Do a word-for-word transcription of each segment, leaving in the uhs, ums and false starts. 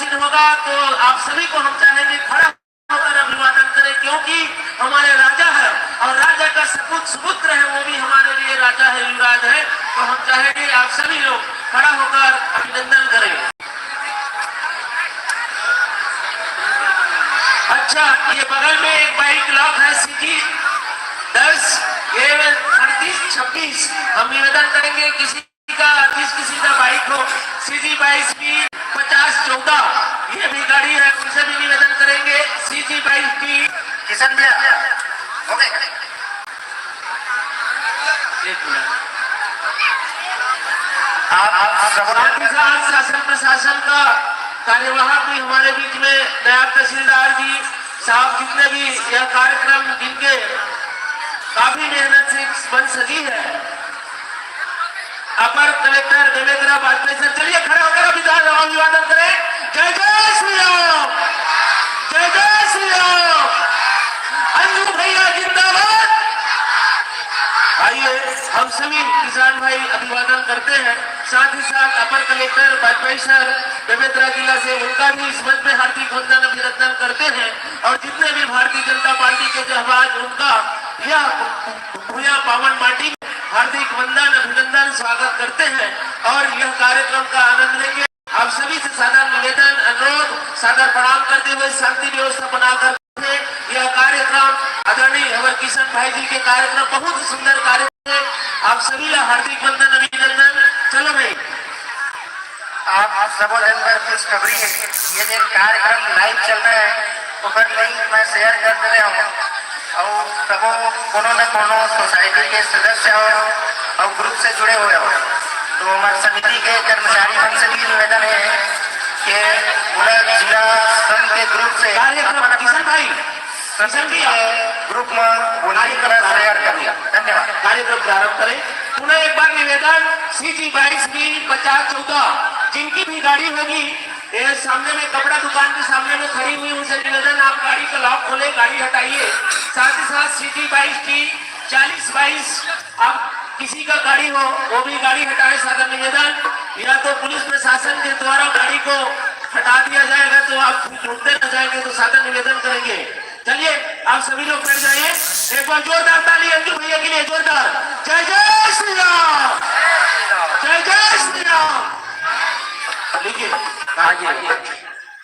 होगा, तो आप सभी को हम चाहेंगे खड़ा होकर अभिवादन करें, क्योंकि हमारे राजा है और राजा का सपूत सुपुत्र है, वो भी हमारे लिए राजा है, युवराज है। तो हम चाहेंगे आप सभी लोग खड़ा होकर अभिनंदन करें। अच्छा, ये बगल में एक बाइक लॉक है, सीजी दस, ये अड़तीस छब्बीस। हम निवेदन करेंगे, किसी का, जिस किसी का बाइक हो, सीजी बाईस की पचास चौदह, ये भी गाड़ी है, उनसे भी निवेदन करेंगे, सीजी बाईस की। किशन भैया, ओके। एक मिनट। आप, आप सब साथ ही साथ शासन प्रशासन का कार्यवाहक भी हमारे बीच में, नायब तहसीलदार जी साहब, जितने भी यह कार्यक्रम जिनके काफी मेहनत से बन सकी है, अपर कलेक्टर देवेंद्र वाजपेयी सर, चलिए खड़े होकर अभिवादन, अभिवादन करें। जय जय श्री राम, जय जय श्री राम। अंजू भैया जिंदाबाद। आइए, हम सभी किसान भाई अभिवादन करते हैं, साथ ही साथ अपर कलेक्टर वाजपेयी सर बेमेतरा जिला से, उनका भी इस मंच में हार्दिक वंदन अभिनंदन करते हैं, और जितने भी भारतीय जनता पार्टी के जांबाज, उनका यह भूया पावन माटी में हार्दिक वंदन अभिनंदन स्वागत करते हैं और यह कार्यक्रम का आनंद लेंगे। आप सभी से सादर निवेदन, अनुरोध, सादर प्रणाम करते हुए शांति व्यवस्था बनाकर यह कार्यक्रम आदरणीय हमारे किशन भाई जी के कार्यक्रम बहुत सुंदर कार्यक्रम है। आप सभी ला हार्दिक वंदन, अभिनंदन। चलो भाई, आप सबो जन बर खुशखबरी है, ये जो कार्यक्रम लाइव चल रहा है, ओकर लिंक मैं शेयर कर दे रहे हूँ। और सबो कोनो न कोनो सोसाइटी के सदस्य हो और ग्रुप से जुड़े हुए हो, तो हमारे समिति के कर्मचारी मन से भी निवेदन है कि उला जिला संघ के ग्रुप से कार्यक्रम अपन अपन किशन भाई, किशन समिति भैया, के ग्रुप में वो लिंक ला शेयर कर दिया। धन्यवाद। कार्यक्रम प्रारंभ करें। पुनः एक बार निवेदन, सीजी बाईस भी पचास चौदह, जिनकी भी गाड़ी होगी, ये सामने में कपड़ा दुकान के सामने में खड़ी हुई, उनसे निवेदन, आप गाड़ी का लॉक खोले, गाड़ी हटाइए। साथ ही साथ सीजी बाईस की चालीस बाईस, आप किसी का गाड़ी हो, वो भी गाड़ी हटाए, सादर निवेदन। या तो पुलिस प्रशासन के द्वारा गाड़ी को हटा दिया जाएगा, तो आप ढूंढते रह जाएंगे, तो सादर निवेदन करेंगे। चलिए, आप सभी लोग बैठ जाइए। एक बार जोरदार ताली अंजू भैया के लिए, जोरदार। जय जय श्री राम, जय जय श्री राम। लीजिए, आइए।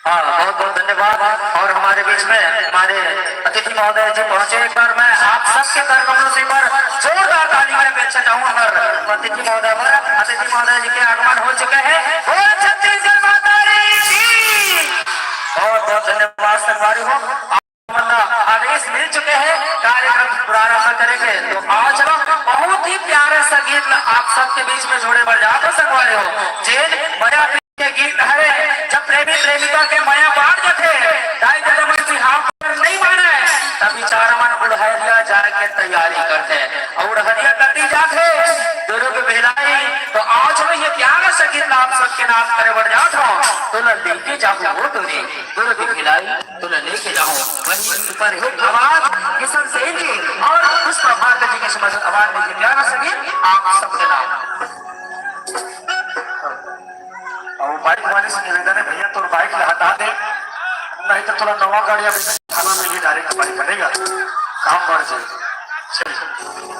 हाँ, बहुत बहुत धन्यवाद। और हमारे बीच में हमारे अतिथि महोदय जी पहुंचे, एक बार मैं आप सबके कर कमलों से एक बार जोरदार ताली की अपेक्षा चाहूँ। हमारे अतिथि महोदय, हमारे अतिथि महोदय जी के आगमन हो चुके हैं। बोलो छत्तीसगढ़ माता दी की। बहुत बहुत धन्यवाद संगवारी हो। आदेश मिल चुके हैं, कार्यक्रम प्रारंभ करेंगे। तो आज ना बहुत ही प्यारा सा गीत आप सबके बीच में जोड़े बर जात हो संगवारी हो। जेन मया के गीत हरे, जब प्रेमी प्रेमिका के मया बांट देथे, दाई ददा मन बिहाव नहीं माने, तब बेचारा मन उड़हरिया जाए के तैयारी करथे। और उड़हरिया कती जाथे, दुर्ग भिलाई। तो आज मैं ये प्यारा सा गीत आप सबके नाम करे बर जात हूँ। तो लेके जाहूँ वो टूरी, दुर्ग भिलाई। तो लेके जाहूँ वही सुपरहिट आवाज किशन सेन जी और पुष्पा भारती जी के सुमधुर आवाज में ये प्यारा सा गीत आप सबके नाम। और बाइक वाले से निवेदन है, भैया, तोर बाइक ला हटा दे, नहीं तो तोला नवा गाड़ी अभी थाना में ही डायरेक्ट बाइक करेगा, काम बढ़ जाए। चलिए।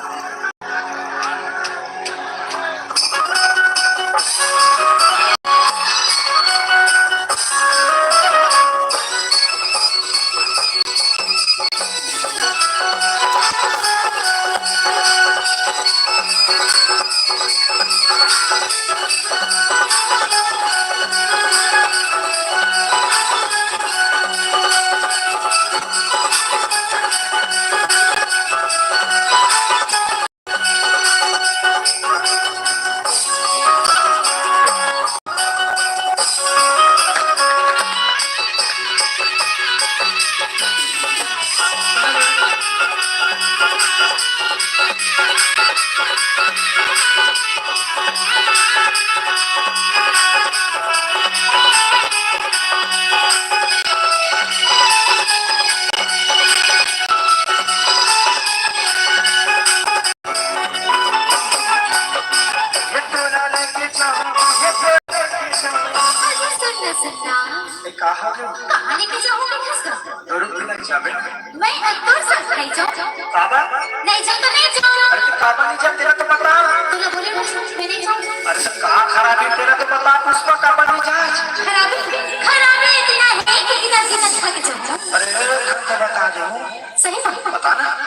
का हो गया? कहानी के जो हो गई खस का? रुक, नहीं जाबे। मैं तोर साथ नहीं जाऊँ। काबर? नहीं जाऊँ तो नहीं जाऊँ। अरे, तो काबर नहीं जाबे, तेला तो बता। तोला बोले ना, मैं नहीं जाऊँ। अरे, तो का खराबी, तेला तो बता, पुष्पा, काबर नहीं जाबे? खराबी, खराबी इतना है कि इधर, इधर थक जाऊँ। अरे, हम तो बता दे। सही बात। बता ना।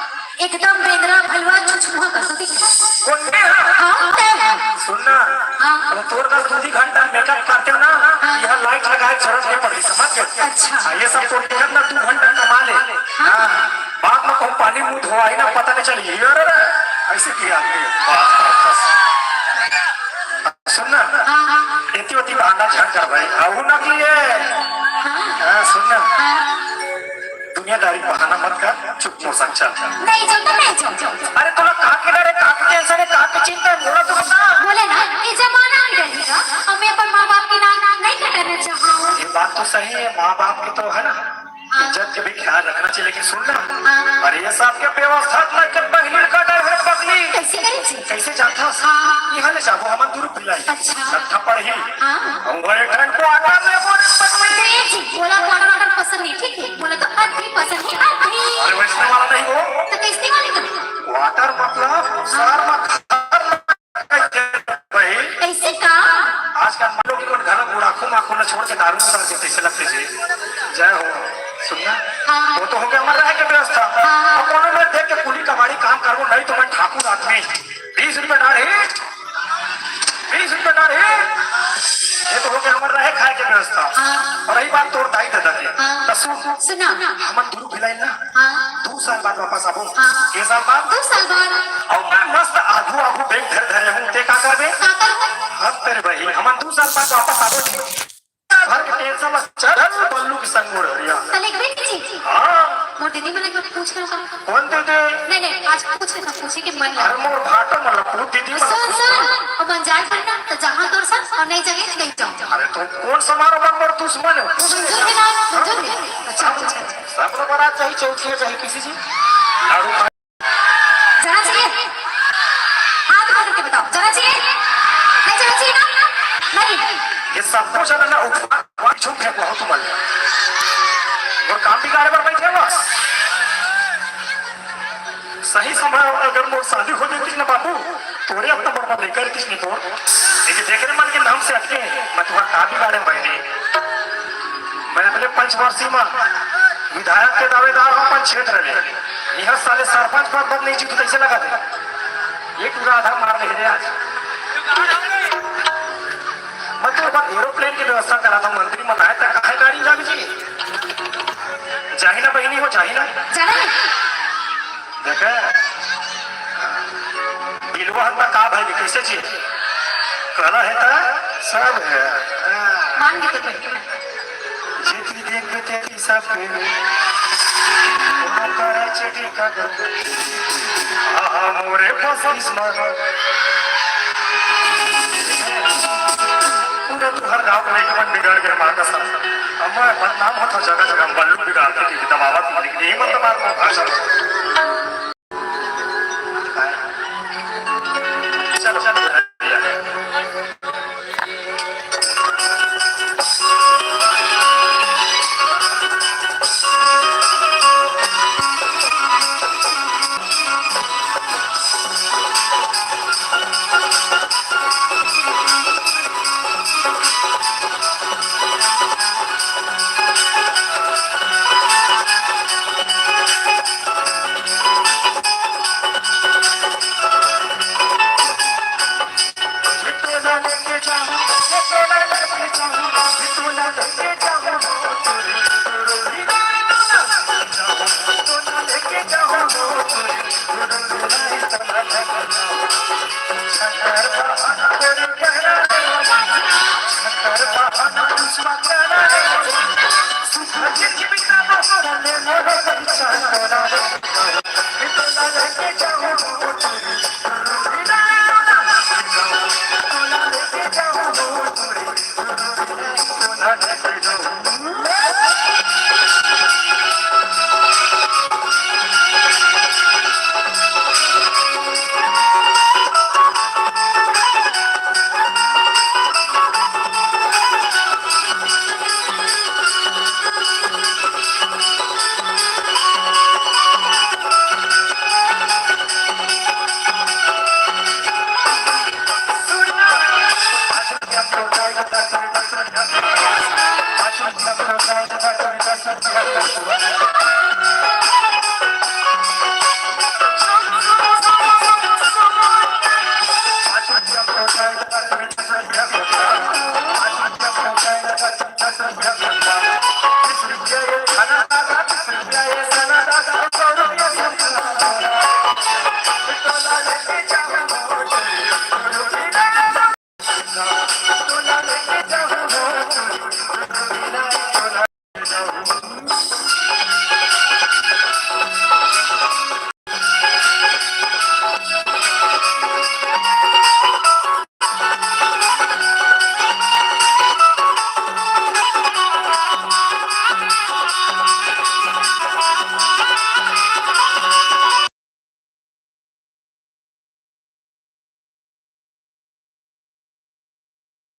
एकदम बेंदरा भलवा छुछुहा कस दिखत। कोन में है? हाँ, तय है। सुन ना। हाँ। अब तोर कस दू दी घंटा मेकअप करते ना, हाँ। यहाँ लाइट लगाए जरूरत नहीं पड़ती, समझ गए? अच्छा। हाँ, ये सब तो मेकअप ना दू घंटा कमा ले। हाँ। हाँ। बाद में कहूँ पानी मुंह धोआ ही ना, पता नहीं चली। ये रे, रे, ऐसे किया आदमी। बात, बात, बात। सुन ना। हाँ, हाँ। एती ओती बहाना झन कर भाई। अउ नकली है। हाँ। हाँ, सुन ना। हाँ। दुनियादारी बहाना मत कर, चुप मोर संग चल। नहीं जाऊँ तो नहीं जाऊँ। अरे तोला का के डर है, का के टेंशन है, का के चिंता है, मोला तो बता। बोले ना, ये जमाना नहीं रहेगा, अब मैं अपन माँ बाप के नाम नहीं कटाना चाहूँ। ये बात तो सही है, माँ बाप के तो है ना, हाँ। इज्जत के भी ख्याल रखना चाहिए, लेकिन सुन ना, हाँ। अरे ये सब के व्यवस्था ना के पहली का डर है पगली। कैसे करें जी? कैसे जाता? हाँ। यहाँ ले जाबो हमन दूर पिलाई। अच्छा। लट्ठा पड़ही। हाँ। हम वो एक ठन को आटा में वो पगली। नहीं जी, मोला quarter वाटर पसंद नहीं, ठीक है? मोला तो आधी पसंद है, आधी। अरे वैष्णव वाला नहीं वो। तो कैसे वाले का? Quarter मतलब शहर में घर में भाई। ऐसे का? आजकल मान लो कि कोई घर में बूढ़ा खूब आंखों में छोड़ के दारू उतार देते, ऐसे लगते जी। जय हो। सुनना? हाँ। वो तो हो गया हमर रहे के व्यवस्था। हाँ। अब कोनो में देख के कुली कबाड़ी काम करबो, नहीं तो मैं ठाकुर आदमी। बीस रुपए डाढ़ी, बीस रुपए डाढ़ी। ये तो हो गया हमर रहे खाए के व्यवस्था। हाँ। और रही बात तोर दाई ददा के। हाँ। तो सुन, सुना। हमन दूर भिलाई ना। हाँ। दू साल बाद वापस आबो। हाँ। के साल बाद? दू साल बाद। अउ मैं मस्त आघू आघू bag धर धरे हूँ, ते का करबे? का करबे? हद तेरे भाई, हमन दू साल बाद वापस आबो। भर के tension मत, चल बल्लू के संग मोर हरिया। तले एक बेटी जी। हाँ। मोर दीदी मन ला पूछ के रखा। कौन दीदी? नहीं, नहीं, आज पूछ के, पूछे के मन लगा। अरे मोर भाटो मन ला पूछ दीदी मन ला सुन, पूछ। सुन, अपन जाए पर ना, तो जहाँ तोर संग और नहीं जाए, नहीं जाऊँ। अरे तो कौन समारोह मन मोर दुश्मन है? झुंझुन के नाम, झुंझुन के। अच्छा, अच्छा, अच्छा। सब लोग बारात चाहे चौथी चाहे किसी जी। दारू खा- जाना चाहिए? हाथ उठा करके बताओ, जाना चाहिए? नहीं जाना चाहिए ना? नहीं। ये सब कुछ है ना, उठा, उठा, छुप है, बहुत उम्र। और काम बिगाड़े पर बैठे बस। सही समय अगर मोर शादी हो जाती ना बाबू, तोरे अब तो बड़ा लेकर किसने तोड़। लेकिन देख रहे मन के नाम से हटके, मैं तुम्हारा काम बिगाड़े बैठे। मैं अपने पंचवर्षी में विधायक के दावेदार हूँ, अपन क्षेत्र में। यह साले सरपंच पद पर नहीं जीत, कैसे लगा दे? ये पूरा आधा मार ले रे आज। मैं तो बस aeroplane की व्यवस्था करा था, मंत्री मन आए तक काहे गाड़ी में जाबे जी? जाही ना बहिनी हो, जाही ना। जाना है। देखे? बिलवा हत्ता का भाई कैसे जी? कला है ता? सब है। मान के तो जितनी दिन पे तेरी सब पे। वो करे चटी का दम। हाँ, हाँ, मोरे बस किस्मत। पूरा तुहर गाँव के लइका मन बिगड़ गए माँ कसम। अब मैं बदनाम होता जगह जगह, बल्लू बिगाड़ के दबावत, लेकिन यही मतलब आपको भाषा। चलो, चलो।